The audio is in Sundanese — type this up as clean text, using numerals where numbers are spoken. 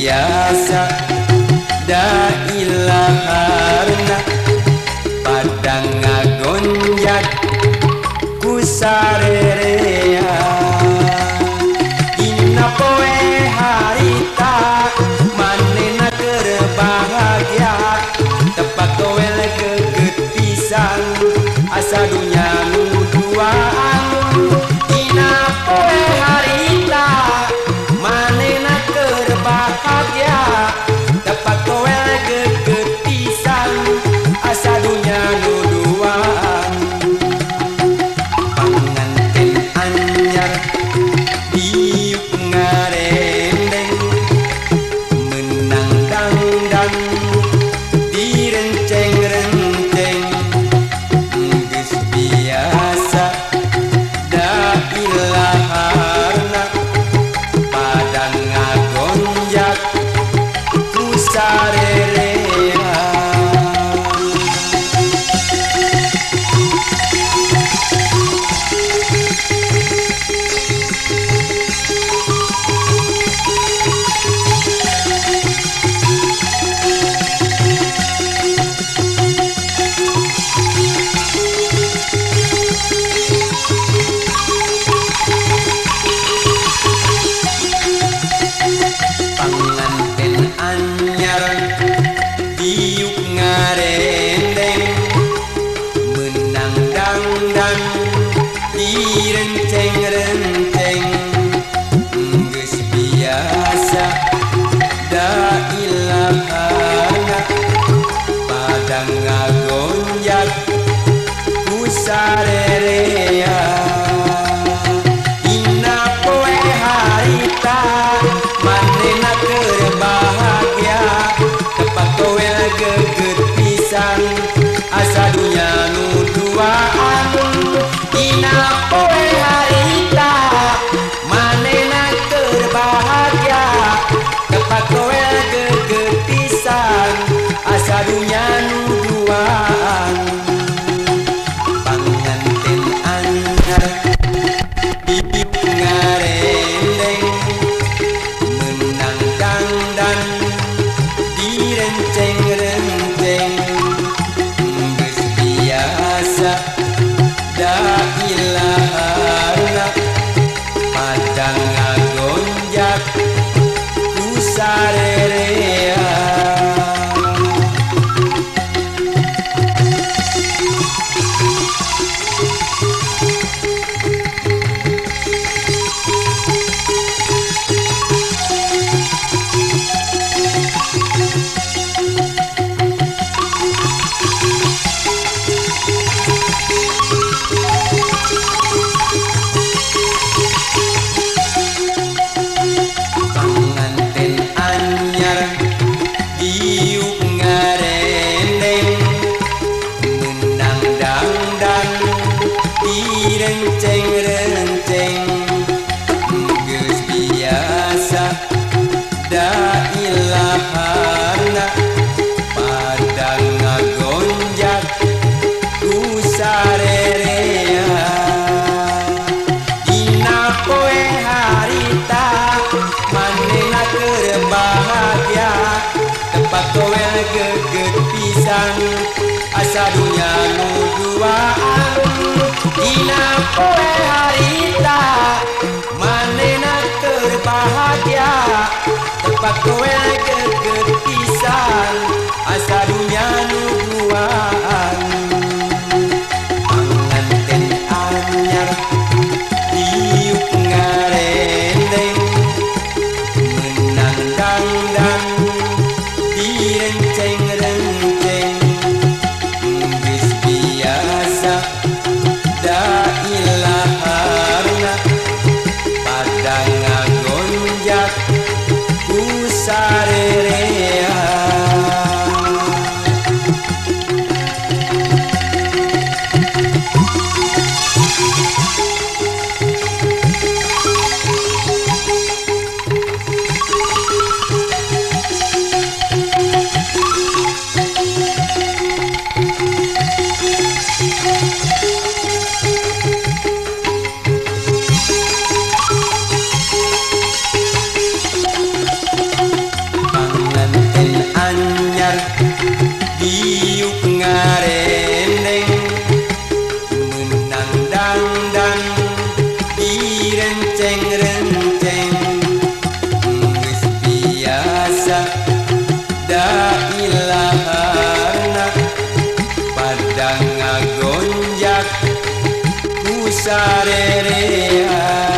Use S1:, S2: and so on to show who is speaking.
S1: biasa da ilaharna padang ngagonjak ku sarerea. Dina poe harita manehna keur bahagia tepat towel geget pisan asa dunya nu duaan. Dina poe harita manehna keur bahagia tepat towel geget pisan asa dunya nu duaan. Panganten anyar diuk ngarendeng menang dangdan direnceng-renceng geus biasa da ilaharna padang ngagonjak ku sarerea. Panganten anyar diuk ngarendeng menang dangdan direnceng-renceng geus biasa da ilaharna padang ngagonjak ku sarerea. Dina poe harita manehna keur bahagia tepat towel geget pisan asa dunya nu duaan. Dina poe harita manehna keur bahagia tepat towel geget pisan asa dunya nu duaan. Panganten anyar diuk ngarendeng menang dangdan direnceng-renceng geus biasa da ilaharna padang ngagonjak ku sarerea. Panganten anyar diuk ngarendeng menang dangdan direnceng-renceng geus biasa da ilaharna padang ngagonjak ku sarerea. Dina poe harita manehna keur bahagia tepat towel geget pisan asa dunya nu duaan. Dina poe harita manehna keur bahagia tepat towel geget pisan asa dunya nu duaan. Panganten anyar diuk ngarendeng menang dangdan direnceng-renceng geus biasa da ilaharna padang ngagonjak ku sarerea. Ku sarerea.